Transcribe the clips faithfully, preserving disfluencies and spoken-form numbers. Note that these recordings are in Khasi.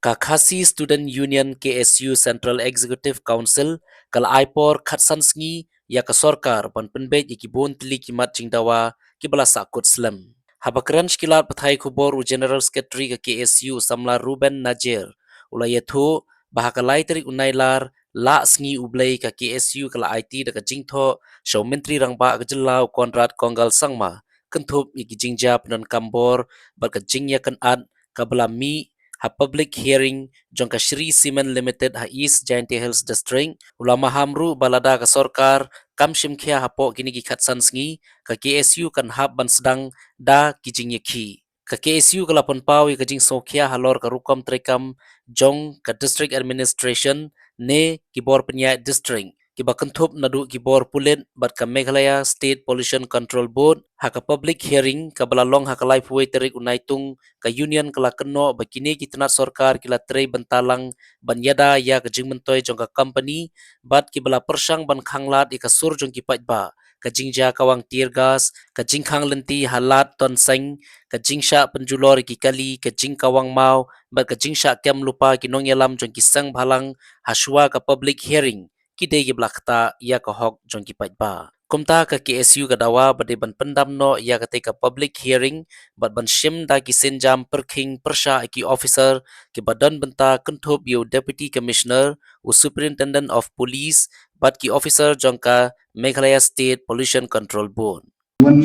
Ka Khasi Student Union, K S U, Central Executive Council ka la ai por khatsan sngi ïa ka sorkar ban pynbeit ïa ki bun tylli ki mat jingdawa kiba la sahkut slem. Haba kren sha ki lad pathai khubor u General Secretary ka K S U, u samla Reuben Najer, u la ïathuh ba ha ka lai tarik u Nailar, lah sngi U Blei, ka K S U ka la aiti da ka jingthoh sha u Myntri Rangbah ka jylla, u Conrad Kongkal Sangma, kynthup ïa ki jingjia pyndonkam bor bad ka jingïakynad kaba la mih ha public hearing jong ka Shree Cement Limited ha East Jaintia Hills District. U la maham ruh ba lada ka sorkar kam shim khia hapoh kine ki khatsan sngi, ka K S U kan hap ban sdang da ki jingïakhih. Ka K S U ka la pynpaw ïa ka jingsngewkhia halor ka rukom treikam jong ka District Administration ne ki bor pynïaid District, kiba kynthup naduh ki bor pulit bad ka Meghalaya State Pollution Control Board. Ha ka public hearing kaba la long ha ka laiphew wei tarik u Naitung, ka Union ka la kynnoh ba kine ki tnat sorkar ki la trei bynta lang ban ïada ïa ka jingmyntoi jong ka company, bad kiba la pyrshang ban khanglad ïa ka sur jong ki paidbah, ka jingjia kawang tear gas, ka jingkhang lynti ha Lad Tonseng, ka jingshah pynjulor ïa ki kali, ka jingkawang maw bad ka jingshah kem lypa ki nongïalam jong ki seng bhalang hashuwa ka public hearing, ki dei kiba la ktah ïa ka hok jong ki paidbah. Kumta ka K S U ka dawa ba dei ban pyndam noh ïa katei ka public hearing bad ban shim da ki sienjam pyrkhing pyrshah ïa ki officer kiba don bynta, kynthup ïa u Deputy Commissioner, u Superintendent of Police bad ki officer jong ka Meghalaya State Pollution Control Board. Wan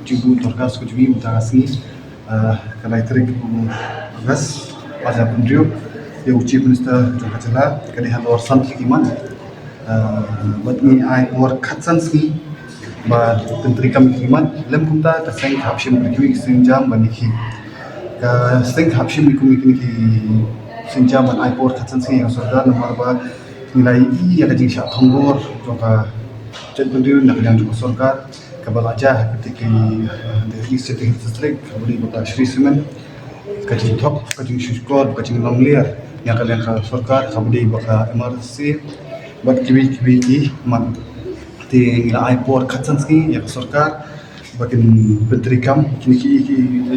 jingbuh dorkhas ka jong ngi mynta ka sngi, ah, ka lai tarik u August, ar hajar arphew hynriew, ïa u Chief Minister jong ka jylla, ka dei halor san tylli ki mat. Ah, bad ngi ai por khatsan sngi ba pyntreikam ïa ki mat. Lym kumta ka seng ka hap shim ïa ki sienjam ban ïakhih. Ka seng ka hap shim ïa ki sienjam ban ai por khatsan sngi ïa ka sorkar, namar ba ngi la ïohi ïa ka jingshah thombor jong ka jaitbynriew na ka liang jong ka sorkar, kaba la jia ha katei ka, eh, East Jaintia Hills District, kaba dei ba ka Shree Cement, ka jingthok, ka jingsngewsih, ka jinglong ler na ka liang ka sorkar, kaba dei ba ka M R S S A bad kiwei kiwei ki mat. Te ngi la ai por khatsan sngi ïa ka sorkar ba kin pyntreikam kine ki, ki,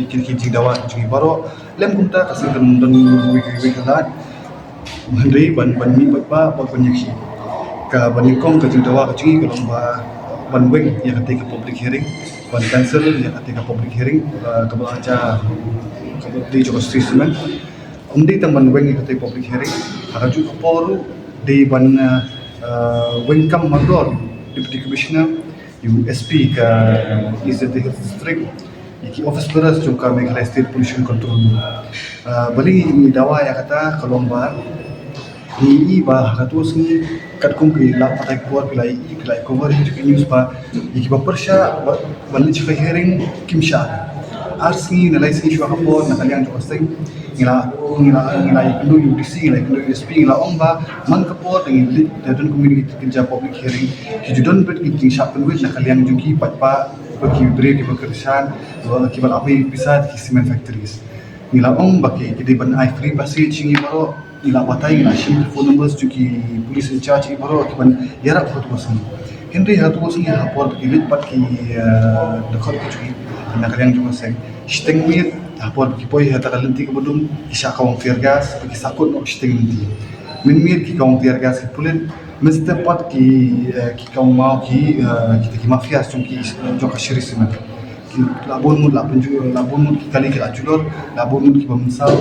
kine ki jingdawa jong ngi baroh. Lym kumta ka seng kan don wei wei ka lad, hynrei ban, ban mih pat ba, ba ban ïakhih. Kaba nyngkong ka jingdawa ka jong ngi ka long ba ban weng ïa katei ka public hearing, ban cancel ïa katei ka public hearing, uh, kaba la jia, kaba dei jong ka Shree Cement. Ym dei tang ban weng ïa katei public hearing, ha kajuh ka por ruh dei ban, uh, uh, weng kam mardor Deputy Commissioner, ïa u S P ka East Jaintia Hills District, ïa ki office bearers jong ka Meghalaya State Pollution Control Board. Ah, balei ngi dawa ïa kata, ka long ba ngi ïohi ba ha kato ka sngi, katkum ki lad pathai khubor phi la ïohi, phi la cover ïa ki news ba ïa kiba pyrshah ba, ban leit sha ka hearing kim shah. Ar sngi ne lai sngi shuwa ka por, na ka liang jong ka seng, ngi la, ngi la, ngi la ïakynduh ïa u D C, ngi la ïakynduh ïa u S P, ngi la ong ba man ka por da ngin leit, da don kumne ki kynja public hearing, ki ju don beit ki jingshah pynwit na ka liang jong ki paidbah, ba ki briew kiba kyrshan, ba kiba la pynpisa ki cement factories. Ngi la ong ba ki, ki dei ban ai free passage ïa ngi baroh, ngi la batai, ngi la shim phone numbers jong ki police in charge ïa ngi baroh, ki ban ïarap ha kato ka sngi. Hynrei ha kato ka sngi, ha por ba ki leit pat ki, eh, dkhot ki jong ngi na ka liang jong ka seng, shiteng miet, ha por ba ki poi ha kata ka lynti kaba dum, ki shah kawang tear gas, ba ki sahkut noh shiteng lynti. Mynmiet ki kawang tear gas ki pulit, mynstep pat ki, eh, ki kawang maw ki, eh, kita ki mafias jong ki, eh, jong ka Shree Cement. Ki la bun ngut la pynju-, la bun ngut ki kali ki la julor, la bun ngut kiba mynsaw.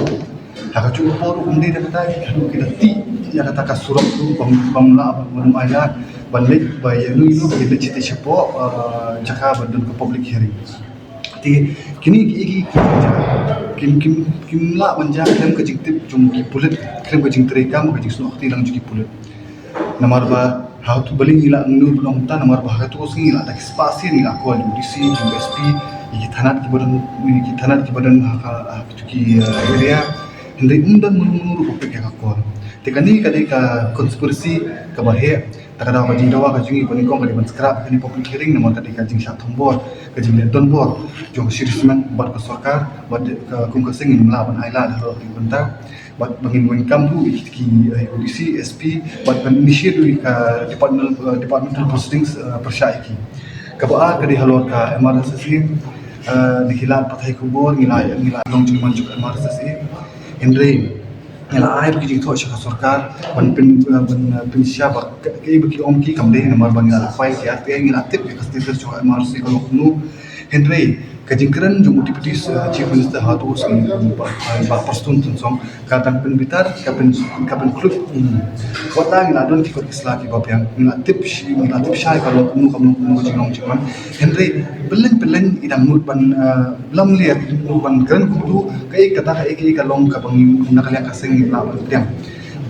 Ha kajuh ka por ruh ym dei tang kata, ki haduh ki la tih ïa kata ka surok ruh bym, bym lah, bym, bym ailad ban leit ba ïano ïano ba ïaleit shatei shapoh, eh, jaka ba don ka public hearing. Te kine ki, ki, ki, kim, kim, kim lah ban jia khlem ka jingtip jong ki pulit, khlem ka jingtreikam, ka jingsnoh kti lang jong ki pulit. Namar ba ha kato, balei ngi la ong kumta, namar ba ha kato ka sngi ngi la da ki spah sien, ngi la call ïa u D C, ïa u S P, ïa ki thanat kiba don, ïa ki thanat kiba don ha ka, ha kato ki, eh, area. Hynrei ym don mano mano ruh ba pick ïa ka call. Te kane ka dei ka conspiracy kaba heh. Te ka daw, ka jingdawa ka jong ngi ba nyngkong ka dei ban scrap kane public hearing namar ka dei ka jingshah thombor, ka jingleh donbor jong ka Shree Cement bad ka sorkar, bad ka kum ka seng ngim lah ban ailad halor kane ka bynta. Bad ba ngin weng kam ruh ïa ki, eh, ïa u D C, S P, bad ban initiate ruh ïa ka departmental, eh, departmental proceedings, eh, pyrshah ïa ki. Kaba ar ka dei halor ka M R S S A, eh, na ki lad pathai khubor, ngi la, ngi la long jingmut jong ka M R S S A. Hynrei ngi la ai ba ki jingthoh sha ka sorkar ban pyn, ban, uh, pynshisha ba ka, kaei ba ki ong ki kam dei, namar ba ngi la peit ki R T I, ngi la tip ïa ka status jong ka M R C ka long kumno. Hynrei ka jingkren jong u Deputy, uh, Chief Minister ha tu u sngi, Bah, Bah Prestone Tynsong, ka dang pynbitar, ka pyn, ka pynkhluit. Hmm. Wat la ngi la don ki kot ki sla kiba biang, ngi la tip shi, ngi la tip shai ka long kumno, ka long kumno ka jinglong jingman. Hynrei pynleng pynleng i dang mut ban, uh, lamler, i dang mut ban kren kumtu, kaei kata, kaei, kaei ka long kaba ngi na ka liang ka seng ngi la pdiang.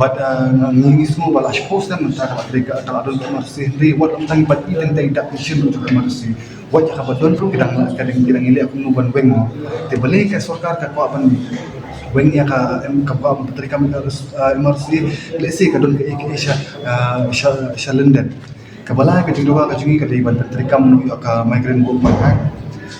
Bad, uh, ngi, ngi sngew ba la shiphew snem mynta ka la trei ka, ka la don ka M R C, hynrei wat la tang bad i teng teng dak i shin ruh jong ka M R C. Wat ïa kaba don ruh ki dang, ki dang, ki dang ïaleh kumno ban weng. Te balei ka sorkar ka kwah ban weng ïa ka, em, ka kwah ban pyntreikam ïa ka, uh, M R C, lehse ka don kaei kaei sha, uh, sha, sha lyndet. Kaba lai ka jingdawa ka jong ngi ka dei ban pyntreikam noh ïa ka Migrant Workers Act.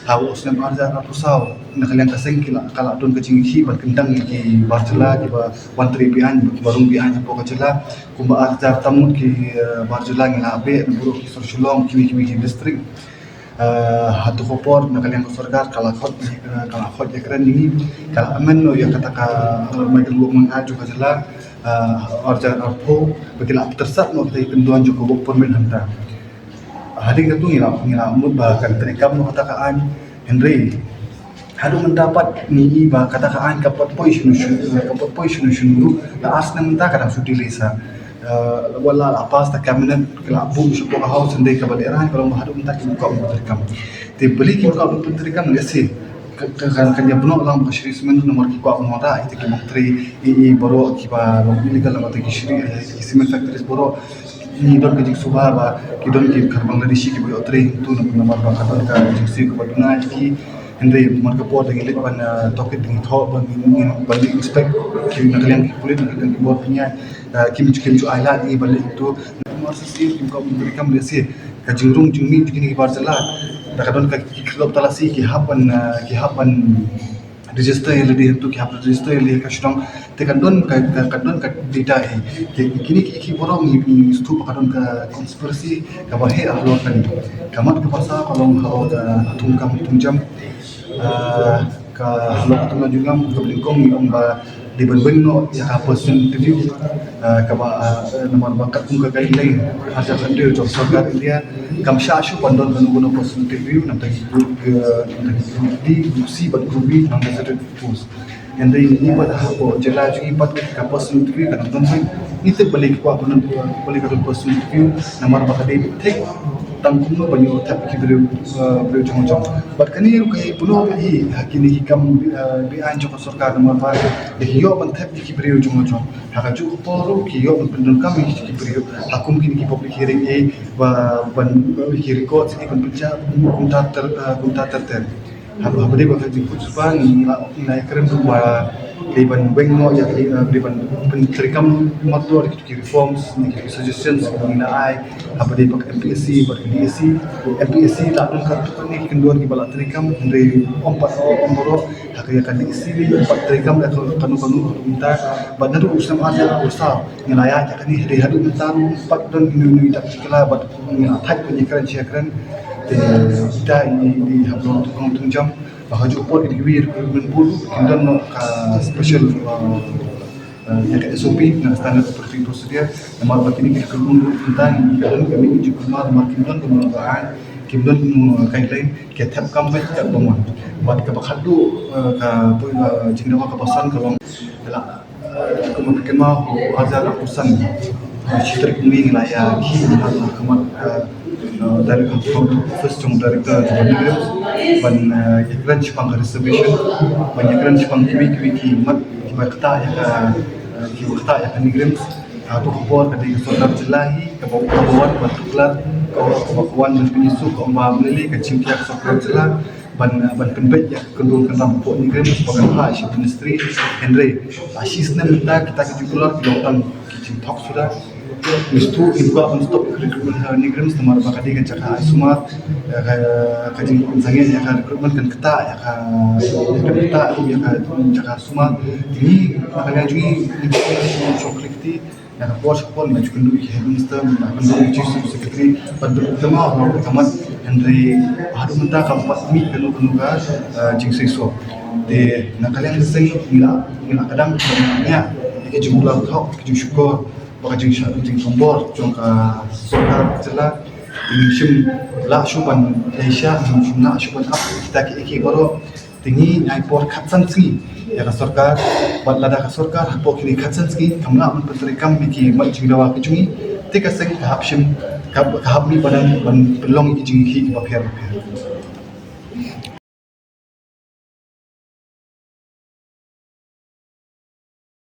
Ha u snem ar hajar arphew saw na ka liang ka seng ki la, ka la don ka jingïakhih ban kyndang ïa ki bar jylla kiba wan trei beaiñ, kiba rung beaiñ hapoh ka jylla. Kumba ar hajar tam ngut ki, eh, bar jylla ngi la beh na baroh ki sor Shillong, kiwei kiwei ki district. Eh, ha tu ka por na ka liang ka sorkar ka la khot, eh, ka la khot ïakren ïa ngi, ka la amend noh ïa kata ka, eh, Migrant Workers Act jong ka jylla, eh, ar hajar arphew, ba ki la pyrsad noh ïa ka kyndon jong ka work permit hangta. Hadien kata ngi la, ngi la mut ba kan treikam noh kata ka aiñ, hynrei haduh mynta pat ngi i ba kata ka aiñ kam pat poi shano shano, eh, kam pat poi shano shano ruh, la ar snem mynta ka dang shu delay sa. Eh, wat la la pass da cabinet, ka la bun shapoh ka House, hynrei kaba lehraiñ ka long ba haduh mynta kim kwah ban pyntreikam. Te balei kim kwah ban pyntreikam, lehse ka, ka, kan, kan ïa bynnoh lang ba ka shree cement namar ki kwah ban wanrah ïa kita ki mongtrei, i, i baroh kiba long illegal namar ki shree, eh, ki cement factories baroh. Ngi don ka jingsngewbha ba ki don ki kha Bangladeshi kiba ïoh trei hangtu namar ba ka don ka jingsiew kaba duna ïa ki. Hynrei man ka por da ngi leit ban, ah, tohkit, da ngi thoh ban, ban leit inspect ki na ka liang ki pulit, na ka liang ki bor pynïaid, ah, kim, kim ju ai lad ïa ngi ban leit hangtu. Namar sa shisien kim kwah ban pyntreikam, lehse ka jingrung jingmih jong kine ki bar jylla, da ka don ka ki khyllop talasi ki hap ban, ah, ki hap ban register ïa lade hangtu, ki hap register ïa lade ha ka shnong. Te kan don ka, ka, kan don ka data hi. Te kine ki, ki baroh ngi, ngi sngewthuh ba ka don ka conspiracy kaba heh halor kane. Ka mat kaba saw ka long halor ka thungkam thungjam. Ah, ka halor ka thungkam thungjam kaba nyngkong ngi ong ba dei ban weng noh ïa ka personal interview. Ah, kaba, ah, namar ba katkum ka guideline ar hajar khathynriew jong sorkar India kam shah shuh ban don kano kano personal interview, namar ki group, ah, namar ki group D, group C bad group B, non-gazetted post. Hynrei ngi pat hapoh jylla jong ngi pat ka personal interview ka dang don beit. Ngi tip balei ki kwah ban don, balei ka don personal interview, namar ba ka dei ban thik tang kumno ban ïoh thep ïa ki briew, eh, briew jong jong. Bad kane ruh ka ïa buh noh hi ha kine ki kam, eh, beaiñ jong ka sorkar, namar ba dei ïoh ban thep ïa ki briew jong jong. Ha kajuh ka por ruh ki ïoh ban pyndonkam ïa ki briew ha kum kine ki public hearing, eh, ba ban, eh, ki record ki ban pynjah kumta ter, eh, kumta ter ter. Haba, haba dei ba ka jingkut jubab ngi la, ngi la ïakren ruh ba dei ban weng noh ïa ki, eh, dei ban pyntreikam marwei ki reforms ne ki suggestions ba ngi la ai. Haba dei ba ka M P S C bad ka D S C, M P S C la don katto katne ki kyndon kiba la treikam, hynrei ym pat, ym baroh. Ha ka ïa ka D S C ym pat treikam ïa ka kano kano ka kumta. Bad naduh u snem ar hajar arphew saw ngi la ïaid ïa kane, hynrei haduh mynta ruh ym pat don ino ino i dak jingkylla bad ngi la thait ban ïakren shi ïakren. Te kita i, i hap long thung thung jam. Ba ha kajuh ka por ki dei kiwei recruitment board ruh kim don noh ka special, uh, uh, ïa ka S O P, na standard operating procedure. Namar ba kine ki recruitment board mynta ngi ka don ka mih jingkulmar namar kim don ka mano ka aiñ, kim don ka mano ka guideline, ki thep kam beit katba mon. Bad kaba khatduh, uh, ka, uh, jingdawa kaba san ka long la Kumba phi kynmaw, ha u ar hajar arphew san, ha shi tarik May ngi la ïakhih ha khmat, eh, eh, Director, Office jong Director jong NEIGRIHMS ban, eh, ïakren shaphang ka reservation, ban ïakren shaphang kiwei kiwei ki mat kiba ktah ïa ka, eh, kiba ktah ïa ka NEIGRIHMS. Ha tu ka por ka dei ka sorkar jylla hi kaba, kaba wan ban tuklar, kaba, kaba wan ban pyni suk, kaba wan ban leh ka jingthiah ka sorkar jylla. Ban, ban pynbeit ïa ka kynrung kynram hapoh NEIGRIHMS ba kan phah sha ministry. Hynrei ha shi snem mynta kita ki jingkular ki long tang ki jingthok suda. Ngi sngewthuh ngim kwah ban stop recruitment ha NEIGRIHMS namar ba ka dei ka jaka ai sumar, eh, ka, ka jingsangeh ïa ka recruitment kan ktah ïa ka, kan ktah ïa ka jaka sumar. Ngi, na ka liang jong ngi, ngi shong khlem kti. Ïa ka por sha ka por ngi la ju kynduh ïa ki head minister, ngi la kynduh ïa ki chief secretary, ban pyndonkam halor ka mat, hynrei haduh mynta kam pat mih kano kano ka, eh, jingseisoh. Te na ka liang ka seng ngi la, ngi la kdang ban ïa Ka jingkular thok, ka jingshukor bad ka jingshah, ka jingkhublei jong ka sorkar jylla. Ngim shym lah shuh ban leit sha, ngim shym lah shuh ban ap kita kiei kiei baroh. Te ngi ai por khatsan sngi ïa ka sorkar, bad lada ka sorkar hapoh kine khatsan sngi kam lah ban pyntreikam ïa ki mat jingdawa ki jong ngi, te ka seng ka hap shim, ka, ka hap mih palat ban pynlong ïa ki jingïakhih kiba pher bapher.